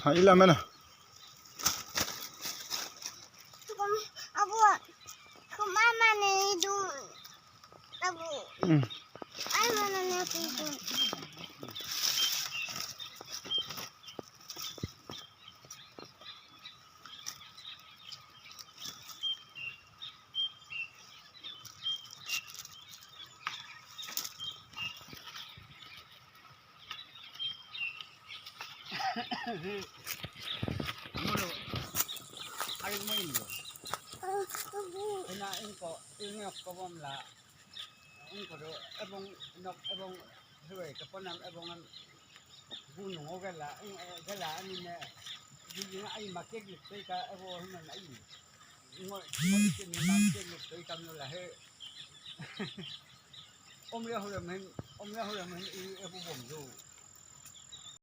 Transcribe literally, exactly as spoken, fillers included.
Ha, ila mena. Abu, kumama ne idun. Abu. Hmm. Ay, mana ne aku idun. Ngolo, ari mo indo. Ina ingko, ingko bomla. Ingko do, ebong nok, ebong, hiwe, kaponam, ebongan, gunung, o gela, ing, eh, gela, anine, gunung ai makek, teka, ebo, himan ai. Ngo, ngo, ikin, himan, kek, teka, no lahe. Om ya hulam hen, om ya hulam hen, i, ebo, bom, do.